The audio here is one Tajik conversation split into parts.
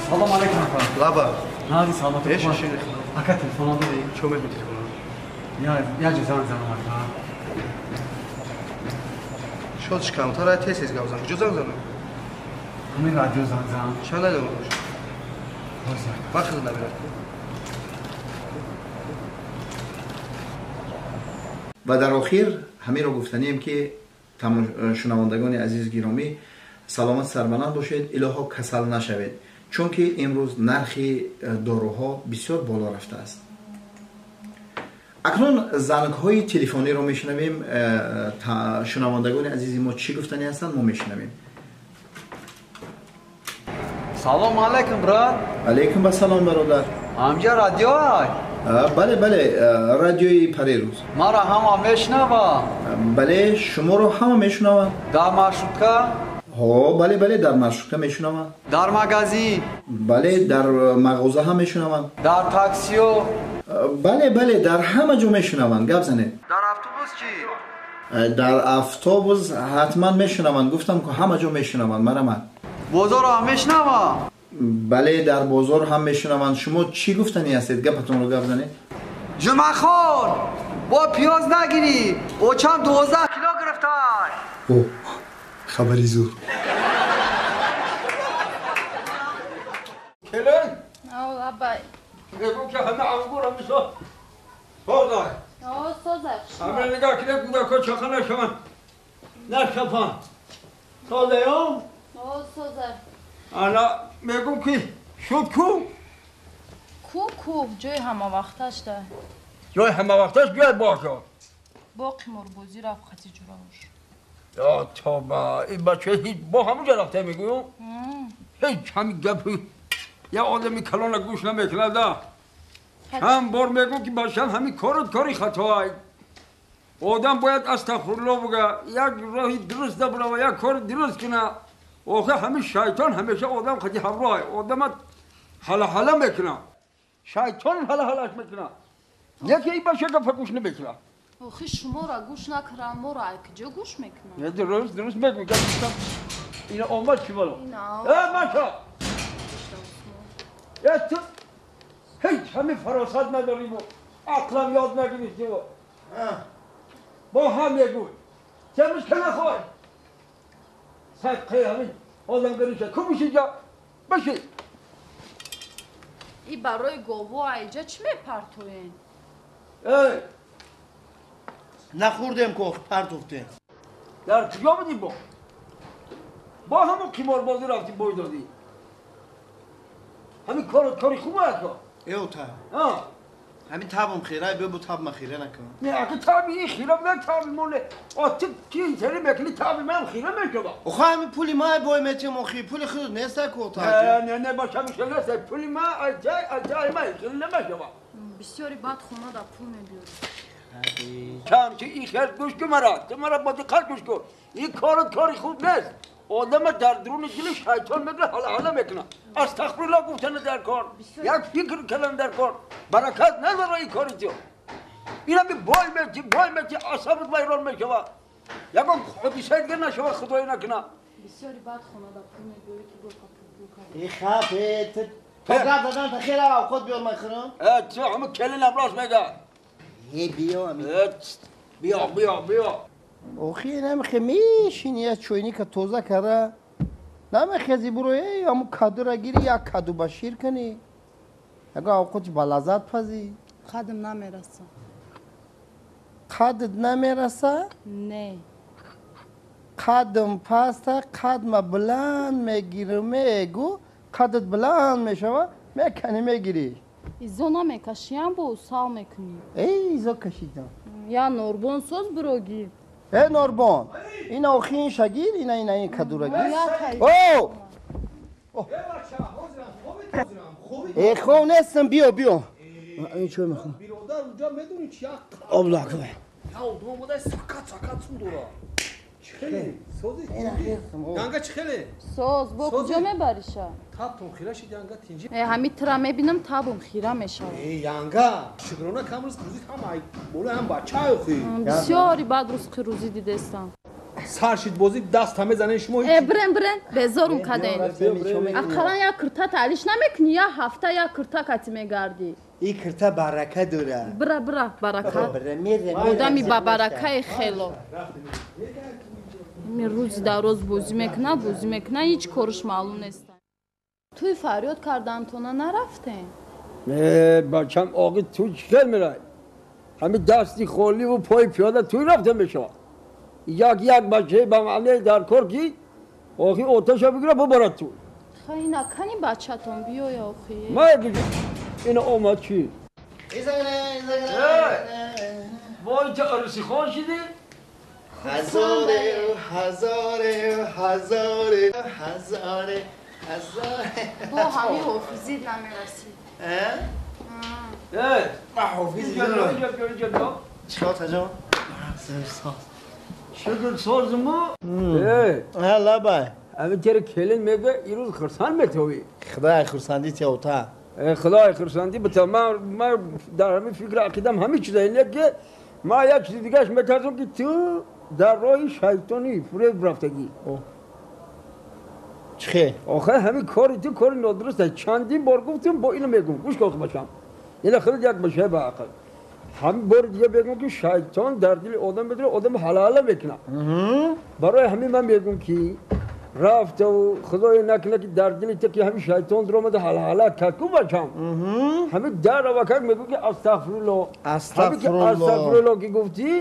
Салом алейкум ака. Лаба. Нази саломат. Еш шир. Ака телефон дорӣ? Чо мехоҳӣ телефон? Я ҷо занг занам ака. Шодш камтар ай тез тез гап зан. Куҷо занг занам? Ҳамин радио занг зан. Чанд надорам бош? Ман хеле набирам. Ва дар охир ҳаминро гуфтанием ки шунавандагони азиз гиромӣ саломат сарбаланд бошед, илоҳо касал нашавед, чунки имрӯз нархи доруҳо бисёр боло рафтааст. Акнун зангҳои телефониро мешунавем. Шунавандагони азизи мо чӣ гуфтанӣ ҳастанд, мо мешунавем. Салом алейкум, брат. Алейкум ассалом, бародар. Ҳамҷа радио ай? Бале, бале, радиои Парирӯз. Маро ҳама мешунаванд? Бале, шуморо ҳама мешунаванд. Дар маршрутка? Ҳо, бале, бале, дар маршрутка мешунаванд. Дар магазин? Бале, дар мағоза ҳам мешунаванд. Дар таксиё? Бале, бале, дар ҳама ҷо мешунаванд. Гап занед. Дар автобус чӣ? Дар автобус ҳатман мешунаванд. Гуфтам ки ҳама ҷо мешунаванд. Марамат. Бозорро ҳам мешунаванд? Бале, дар бозор ҳам мешунаванд. Шумо чӣ гуфтанӣ ҳастед? Гапатонро гап занед. Ҷумъахон, бо пиёз нагирӣ, очам 12 кило гирифтай. О, хабари зур. Келин? Ав, лабай. Мегӯм ки ҳама ангур ҳамисо созай. О, созай. Ҳама нигоҳ кунед, кӯдако чақа нашаванд, нашапанд. Созаём? О, созай. Ана мегӯм ки шуд ку? Ку ку, ҷои ҳамавақташ да. Ҷои ҳамавақташ биёд бошад. Бо қиморбозӣ рафт хати ҷуравош. Я тоба, ин бача ҳеҷ бо ҳамуҷа рафта мегӯям? Ҳеҷ ҳамин гапи я одами калона гӯш намекунада. Чанд бор мегӯм ки бачам ҳамин корот кори хатоай. Одам бояд астағфирулло буга, як роҳи дуруст дабурава, як кори дуруст куна. Охе ҳамин шайтон ҳамеша одам қади ҳамроҳ, одама ҳала-ҳала мекуна. Шайтон ҳала-ҳалаш мекуна. Не ки ин бача гапа гӯш намекуна. Охи шуморо гӯш накарам, моро ай куҷо гӯш мекунам? Не, дуруст, дуруст мегӯй, гап гуфтам. Ина омад чӣ бало? Э, бача! Э, ту ҳеҷ ҳамин фаросат надориму ақлам ёд нагирифтиву. Бо ҳам мегӯй. Чемиш ки нахоҳ? Садқаи ҳамин одамгариша ку бишиҷа? Биши. И барои гово айҷа чӣ мепартоен? Эй! Нахӯрдем ку, охи партофтем. Дар куҷо будӣ бо? Бо ҳамон қиморбозӣ рафтӣ бой додӣ. Ҳамин корот кори хуб аст ко? Э, та. Ҳамин табам хира, биё бу табма хира накун. Не, аки таби ин хира буда, таби мо не. О, ту ки интери мекунӣ, таби ман хира мешава. Охи ҳамин пули ма бой метиҳам, охи пули худ нест ку, та. Не, не, не, бача мишел нест, пули ма аҷай ма хира намешава. Бисёри бад хона да пул мебиёрӣ. Кам ки ин хел гӯш кун мара, ту мара бо диққат гӯш кун. Ин корот кори хуб нест. Одама дар дуруни дили шайтон мегирад, ҳала-ҳала мекунад. Астағфирулло гуфтана дар кор, як фикр кардан дар кор. Баракат надора ин кори ту. Инами бой мети, бой мети, асабат вайрон мешавад. Ягон ҳодисаи дигар нашавад, худоё накунад. Бисёри бад хона да пул мебиёрӣ ки бо пул кард. Э, хаб, э, ту то гап задан та хеле авқот биёр ман хӯрам. Э, ту ҳама келинам рост мега. Э, биё ами. Э, биё, биё, биё. Охи намехе мешини як чойника тоза кара. Намехези буро, э, ҳамун кадура гири, як каду ба шир кунӣ. Ягон авқоти ба лаззат пазӣ. Қадам намераса. Қадат намераса? Не. Қадам паста, қадма баланд мегирам, мегу, қадат баланд мешава, мекани мегирӣ. Изо намекашиям бо сал мекунӣ. Эй, изо кашидам. Я норбон соз бурогӣ. Э, норбон, ина охи ин шагир, ина ина ин кадура гир. О! Э, хов нестам, биё, биё. Ин чой мехоҳам. Биродар, унҷа медонӣ чи як Обла кунай. Я одам омада сакат сакат сум дора. Чӣ хеле? Сози? Янга чӣ хеле? Соз, бо куҷо мебариша? Табтон хира шид, янга тинҷи. Э, ҳами тира мебинам, табом хира мешавад. Э, янга, шукрона кам рӯз рӯзи ҳам ай болои ҳам бача охи. Бисёри бад рӯзқи рӯзӣ дидестам. Сар шид бозӣ даст мезанед шумо. Э бирен бирен безорум каден. Ақаллан як кирта таълиш намекунӣ, як ҳафта як кирта кати мегардӣ. И кирта барака дора. Бира бира барака. Одами ба баракаи хело. Ми рӯзи дар рӯз бозӣ мекуна, бозӣ мекуна, ҳеҷ корш маълум нест. Туй фарёд кардантона нарафтем. Э бачам оғи ту чӣ мерай? Ҳами дасти холиву пои пиёда туй рафта мешавад. Як як бачаи ба маънии дар кор ки охи оташа бигира бубарад ту. Хай накани бачатон биёя охи. Май ина омад чӣ? Вой ту арӯсихон шидӣ? Ҳазоре ҳазоре ҳазоре ҳазоре ҳазоре. Бо ҳами ҳофизит намерасӣ. Э? Ман ҳофиз дорам. Чикор таҷон? Шукр созму. Э. Ҳа лабай. Ами тери келин мега ирӯз хурсанд метавӣ. Худои хурсандӣ тиёта. Худои хурсандӣ бита. Ман дар ҳамин фикр ақидам ҳамин чиза ине ки ман як чизи дигаш метарсам ки ту дар роҳи шайтонӣ фуреб рафтагӣ. Чӣ? Охир ҳамин кори ту кори нодуруст аст. Чандин бор гуфтум, бо ино мегум. Гӯш кун бачам. Ина худат як бачаи ба ақл. Ҳамин бори дига мегум ки шайтон дар дили одам медора, одам ҳалала мекунад. Барои ҳамин ман мегум ки рафтаву худоё накунад ки дар дили ту ки ҳамин шайтон даромада ҳалала кард ку бачам. Ҳамин дар равакак мегум ки астағфируллоҳ. Астағфируллоҳ. Астағфируллоҳ ки гуфтӣ.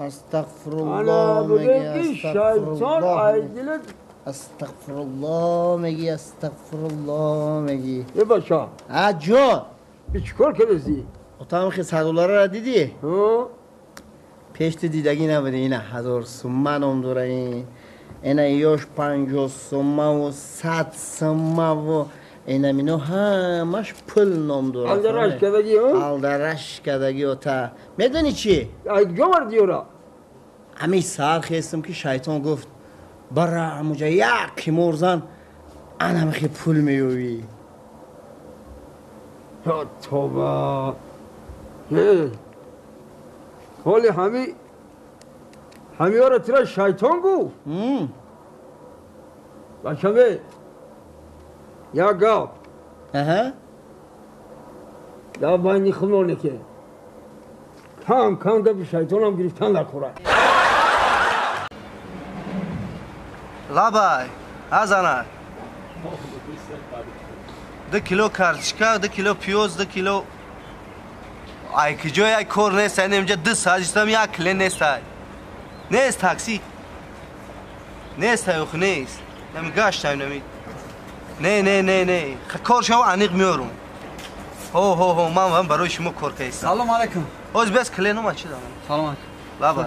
Астағфируллоҳ мегӣ. Шайтон ай дилат астағфируллоҳ мегӣ, астағфируллоҳ мегӣ. Е бача. А ҷон. Чӣ кор кардӣ? Отам хи 100 долларро дидӣ? Пеш ту дидагӣ набудӣ. Ина 1000 сумма ном дора ин. Ина ёш 50 суммаву 100 суммаву ина мино ҳамаш пул ном дора. Алдараш кардагӣ? Алдараш кардагӣ ота. Медонӣ чӣ? Ай куҷо варди ёра? Ҳамин саҳар хестам ки шайтон гуфт бара ҳамуҷа як қимор зан, анамхи пул меёвӣ. Тоба. Ҳоли ҳамиёро тира шайтон гуфт? Бачаме, як гап. Дар байни худоне ки кам кам гапи шайтонам гирифтан накӯрад. Лабай, азана. 2 кило картошка, 2 кило пиёз, 2 кило. Ай киҷо як кор нест, ай инҷа 2 соат истам як киле нест ай. Нест такси. Нест ай ох нест. Нами гаштам нами. Не не не не. Кор шав аниқ меорум. Ҳо ҳо ҳо ман барои шумо кор кардам. Салом алайкум. Оз бес киле нома чӣ дорам? Салом алайкум. Лабай.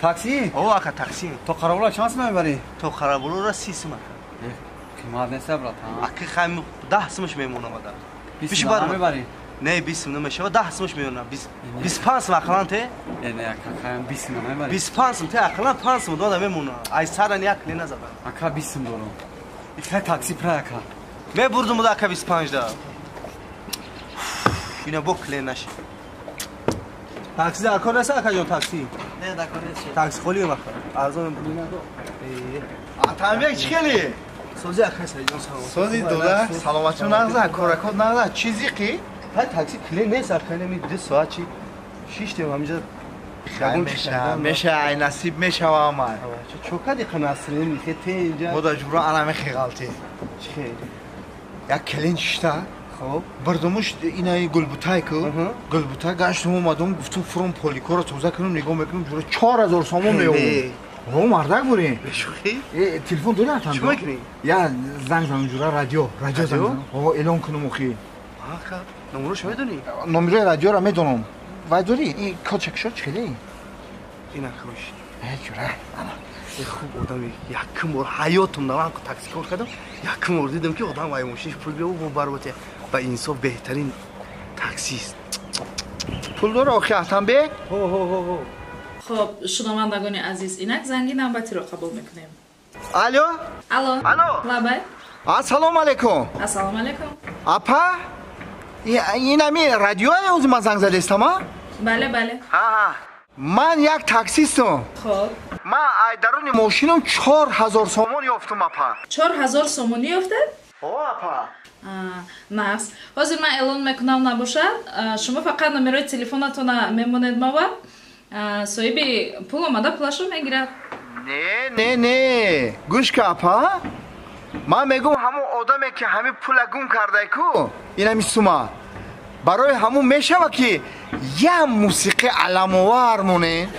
Такси? О ака такси. То Қарабуло чанд сум мебарӣ? То Қарабулоро 30 сум ака. Қимат нест братан. Ака хайм 10 сумаш мемонам ада. Биши бар мебарӣ? Не 20 сум намешава, 10 сумаш мемонам. 25 сум ақаллан те? Не ака хайм 20 сум намебарӣ. 25 сум те ақаллан 5 сум дода мемонам. Ай саран як кле назадам. Ака 20 сум дорам. Ихай такси пра ака. Мебурдум буда ака 25 да. Ина бо кле наши. Такси дар кор нест ака ҷон такси? Не дар кор нест. Такси холӣ маха. Арзон. Атамбек чӣ хеле? Сози ака Саидҷон салом. Сози дода, саломатӣ нағза, коракот нағза. Чӣ зиқӣ? Ҳай такси кле нест ака неми 2 соат чи шиштем ҳаминҷа. Меша, меша, ай насиб мешава ама. Чо кади қанасрин михе те инҷа? Бода ҷура ана мехе ғалти. Чӣ хел? Як келин шишта. Хоб. Бирдумуш инаи гулбутай ку. Гулбутай гаштум омадум, гуфтум фурум поликоро тоза кунум, нигоҳ мекунум, ҷура 4000 сомон меёбум. О, мардак бурин. Шӯхӣ? Э, телефон дори атан? Чӣ мекунӣ? Я занг занам ҷура радио, радио занг занам. О, эълон кунум охи. Ака, номерошо медонӣ? Номерои радиоро медонам. Вай дорӣ? Ин кодчакшо чӣ хеле? Ина хош. Э, ҷура. Ана. Хуб одами якум бор ҳаётум дар ман такси кор кардам, якум бор дидам ки одам вай мошинаш пул биёбу бо барботе ба инсоф беҳтарин таксист. Пул дора охи Атамбек? Ҳо ҳо ҳо ҳо. Хоб, шунавандагони азиз, инак занги навбатиро қабул мекунем. Алло? Алло. Алло. Лабай. Ассалому алайкум. Ассалому алайкум. Апа? Ин ами радиоя ози ман занг задестам, а? Бале, бале. Ҳа, ҳа. Ман як таксистам. Хоб. Ман ай даруни мошинам 4000 сомон ёфтум, апа. 4000 сомонӣ ёфтед? О, апа. Нағз. Ҳозир ман эълон мекунам, набошад. Шумо фақат номерои телефонатона мемонед мова. Соҳиби пул омада пулашро мегирад. Не, не, не. Гӯш ка, апа. Ман мегӯм, ҳамон одаме ки ҳамин пула гум кардай ку, ин ҳами сума. Барои ҳамун мешава ки як мусиқи аламовар монем.